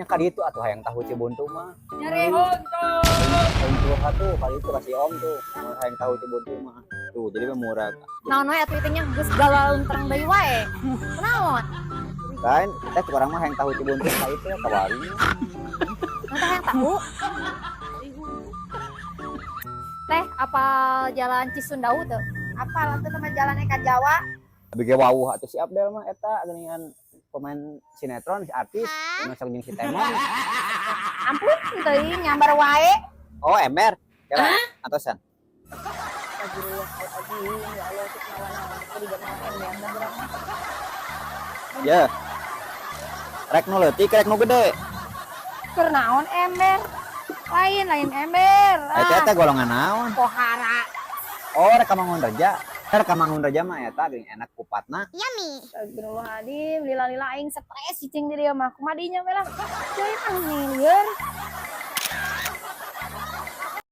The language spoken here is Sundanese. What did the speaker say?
Nya ka ditu atuh hayang tahu Cibuntu mah. Nyari untung. Untung atuh ka ditu kasih om tuh. Mun hayang tahu Cibuntu mah. Tuh, jadi mah murah. Naon wae atuh itu nya geus galau terang deui wae. Kunaon? Lain, teh urang mah hayang tahu Cibuntu ka itu ka warung. Mun teh hayang tahu. Teh, apal jalan Cisundau teu? Apal atuh sama jalan Eka Jawa. Abi ge wawuh atuh si Abdel mah eta geuningan pemain sinetron, si artis, nu sok jeung si Temon. Ampun, teuing nyambar wae. Oh, ember. Kira atosan. Astagfirullahaladzim, ya Allah, cek naon-naon. Aku di zaman ember dah urang mah. Ya. Rek nu leutik, rek nu gede. Keur naon ember? Lain, lain ember. Eta Ah, teh golongan naon? Pohara. Oh, rek ka Mangun Reja. Rek ka Mangun Reja mah eta geuning enak kupatna. Astagfirullahaladzim, lila-lila aing stres cicing di dieu mah. Kumaha dinya we lah. Cuy ah lieur.